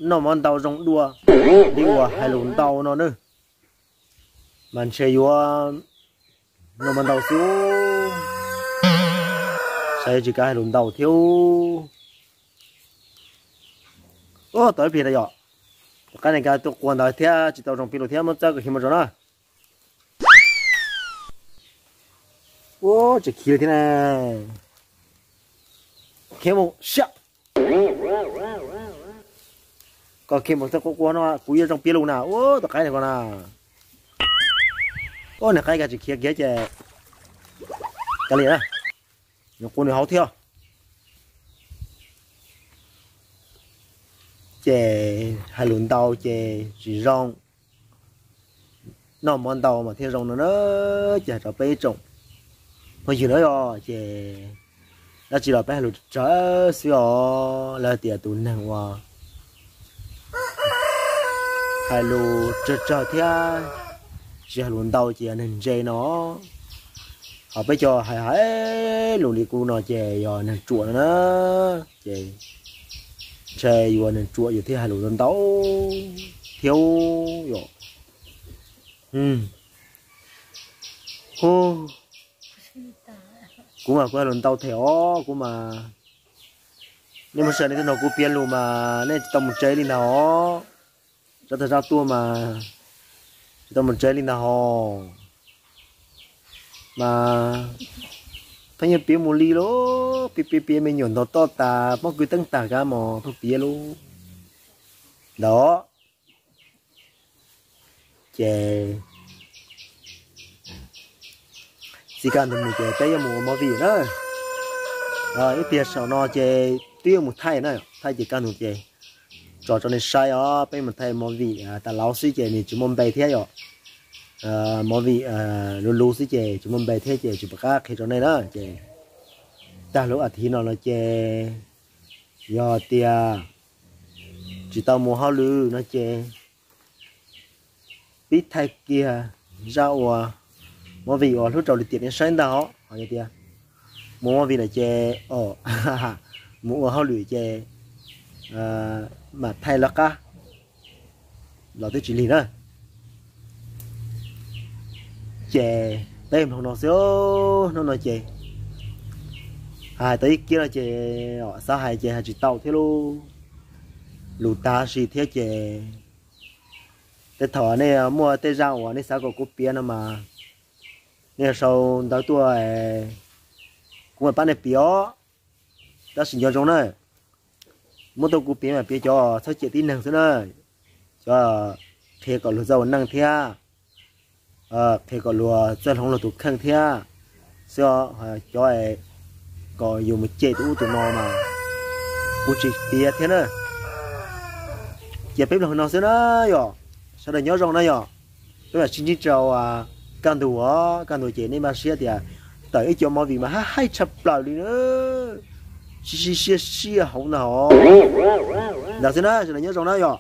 noj mov ntau zoo dua li uas hais lus ntau no na, mas ntshe yuav noj mov ntau xwb, saib tsis kav hais lus ntau thiab. Ua tau ib pliag na yom, tom qab ne kuv tuaj qua ntawd thiab tsis tau zoo piav lus thiab, muab txawb kom khiav mus zoo na. Ua tseem khiav li thiab na. Khiav mus siab. Koj khiav mus txog quav quav no kuv yuav zoo piav lus na, ua tom qab no ko na. Ua niag qaib koj tsis khiav kiag ces kav liam na, nws quav nws hauv thiab. Ces hais lus ntau ces tsis zoo, noj mov ntau mas thiaj zoo no na. Ces hais rau peb ib tsoom phooj ywg na yom, ces dab tsi los peb hais lus tsawg xwb os. Lawv tias tus neeg uas hais lus tsawg tsawg thiab tsis hais lus ntau ces yog neeg ntse no. Ho peb cov hais hais lus li kuv no ces yog neeg ruam no na. Ces ntshe yuav neeg ruam yus thiaj hais lus ntau thiab yom. Hu, kuv mas kuv hais lus ntau thiab os, kuv mas, nej muab saib nej twb nrog kuv piav lus mas nej tsis tau mus tsev li ntag os. Tso tag zaj tuaj mas tsis tau mus tsev li ntag hos. Mas pheej yuav piav mus li lauj, piav piav piav me nyuam ntog toj tas pob kws teeb tag kab mos pheej piav lauj. Ntawd ces txiv kaj ntug mus ces peb yuav mus ua movie na. Ib pliag saum no ces twb yuav mus thaij na, thaij ces kaj ntug ces tso rau nej saib os, peb mus thaij movie tas lauv xwb ces nws tsis muaj npe thiab yom. Movie luv luv xwb ces tsis muaj npe thiab ces tsis pom qab qhia rau nej na ces tag lub as thiv no los ces yog tias tsis tau mus hauj lwm no ces pib thaij kiag zaj uas movie uas hlub rau li tiam nej saib ntag os. Ho yog tias mus movie lawm ces, mus ua hauj lwm ces mam thaij lawv qab los twb tsis lig na. Ces peb mloog no xwb, hnub no ces hais tau ib kiag no ces xav hais ces hais tsis tau thiab lauj. Lus tag sim thiab ces tej thaum nej muaj tej zaj uas nej xav kom kuv piav no mas nej sau ntawv tuaj, kuv mam pab nej piav os. Tab sis nco zoo na, muab tuaj kuv piav mas piav cov txhawb cem tib neeg xwb na, cov qhia kom luag txawj ua neej thiab qhia kom luag txawj hloov luag tus kheej thiab xwb os. Cov kom yus mus cem tus ub tus no mas kuv tsis piav thiab na. Ces peb mloog no xwb na yom, sawv daws nyob zoo na yom. Peb mam sib ntsib rau kaj ntug os, kaj ntug ces nej npaj siab tias tawm ib co movie mas hab haib tshaj plaws li na, sib sib siab siab hauv ntag os. Ntawd xwb na, sawv daws nyob zoo na yom.